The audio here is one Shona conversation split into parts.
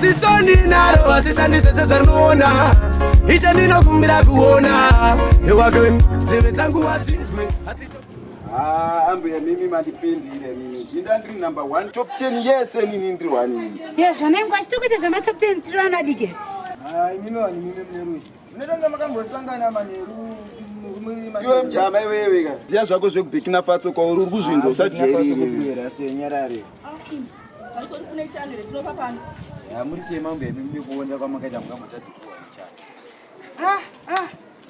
Ziso ndinaro asi sandi zvese zvarinoona. Ishe ndinokumbira kuona. Ewake nzeve dzangu hadzinzwe. Ah, ambuya mimi mandipindire mimi. Ndinda ndiri number 1 top 10 yese nini ndiri one ini. Ye zvona ingwa chitokuita zvema top 10 tiri vana vadiki. Ah, imimi vanhu imimi mune ruzha. Munotonga makambosangana manheru Iwe mjama iwewe ka. Ziya zvako zvekuBurkina Faso kwauri uri kuzvinzwa usajairire. Rasta nyarare. Kune chando retinopa pano. Muri sei mambo yemi nekuonda kwamakaita mukambotadza kuwana chando? Ah, ah.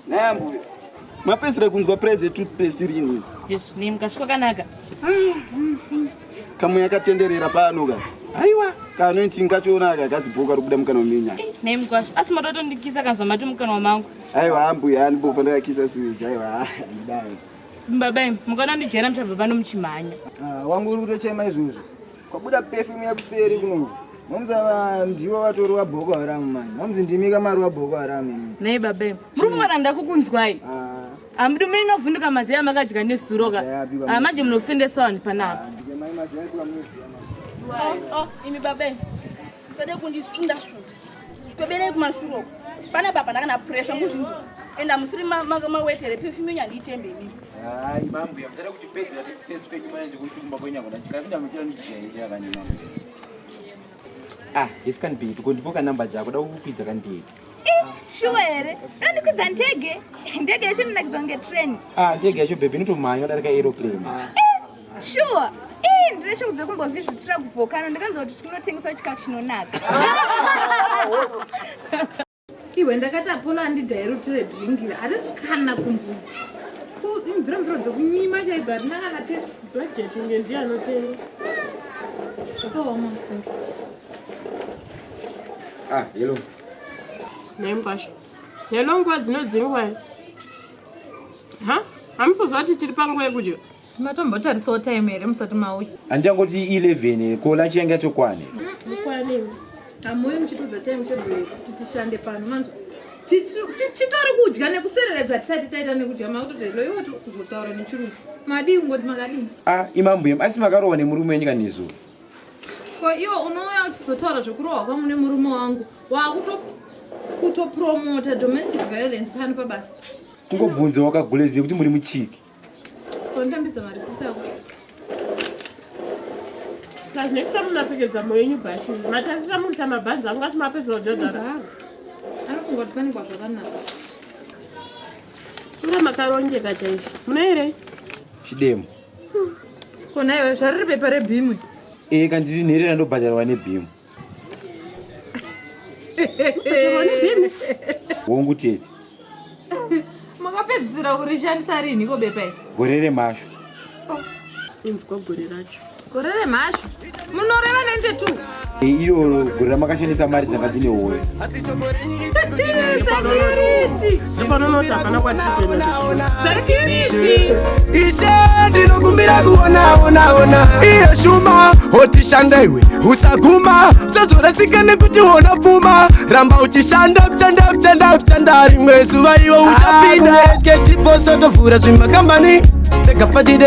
Naye ambuya. Mapedzisira kunzwa price yetoothpaste rini? Yes, nemi kasviko kanaka. Kamwe yakatenderera pano ka. Aiwa, kaanointing kachiona aka kazibhuka rubuda mukanwa menya. Nemi kwasho. Asi matotondikisa kanzwa mati mukanwa mangu. Aiwa ambuya, andimbofa ndakakisa siwiji. Aiwa, handidai. Baba imi, mukaona ndijera muchabva pano muchimhanya. Ah, wangu uri kutochema izvozvo. Kwabuda perfume yekuseri kuno. Mamuzi ndivo vatori waBoko Haram mani. Mamuzi ndimi kamari waBoko Haram imi. Nei baba imi. Muri kungana ndakukunzwai. Ah, Hamudi munovhunduka maziya makadya nezuro ka. Mazai api Ah, manje munofendesa vanhu panapa. Ndike mai mazai api kamunoziya mani. Oh, imi babe, musade kundisunda sunda. Sikweberei kumashure uko. Pana baba ndakana pressure muzvinzwa. Enda musiri mawetere perfume yenyu handiitembe imimi. Hai mambuya, musada kutipedzera tistress kwenyu manje kuti kumba kwenyu akona chikapinda muchira ndijairira kani mambuya. Ah, yes can be. Ndipo namba dzako da kukukwidza kandege. Shuwa here? Unondikwidza ndege? Ndege yacho inonakidzwa ngetrain. Ah, ndege yacho baby inotomhanya kudarika aeroplane. Shuwa? Ii, ndine shungu dzekumbovhizitira kuvolcano ndikanzwa kuti kunotengeswa chikafu chinonaka. Iwe ndakati Apollo andidhairutire drink iri harisi kana kumbuta. Imvura mvura dzekunyima chaidzo harina kana taste. Budget nge ndiye anotenga. Zvakaoma mufungo. Ah, hello. Nhai hello, nguva dzinodzingwa ha hamusoziva kuti tiri panguva yekudya. Matombotarisawo time here musati mauya? Handichangoti 11 ko lunch yange yatokwane. Mukwanemi. Hamuyi muchitiudza time table yekuti tishande pano manzwa. Titori kudya nekusereredza tisati taita nekudya makutoti hello iwo kuzotaura nechirungu. Madii kungoti makadii? Ah, imambuya asi makarohwa nemurume wenyu kanezuro. Ko iwo unouya uchizotaura zvekurohwa kwangu nemurume wangu wakutopromota domestic violence pano pabasa. Kungobvunza wakagulezi kuti muri muchiki. Konditambidza marisitsi ako. Plus next time munapfekedza moyo yenyu bhachi matasisa muita mabhazi angu asi mapedzera kudhadhara. Nzara. Anofunga kuti panikwa zvakanaka. Ura makarongeka chaizvo munoerei? Chidemo. Kona iwe zvariri bepa rebhimwe. Eh, kandiri nherera ndobhadharwa nebhimu. Wongu tete. Makapedzisira kurishandisa rinhiko bepa iri? Gore remashu. Inzwa gore racho. Gore remhashu munoreva 92? Eh, iroro gore ramakashandisa mari dzanga dzine hoyo. Security. Panonoti hapana kwatiri kuenda. Security. Ishe ndinokumbira kuona ona ona iye shuma otishanda iwe usaguma usazorasika nekuti wona pfuma ramba uchishanda kuchanda kuchanda kuchanda rimwe zuva iwe uchapinda ketipostotovhura zvimakambani segafachide.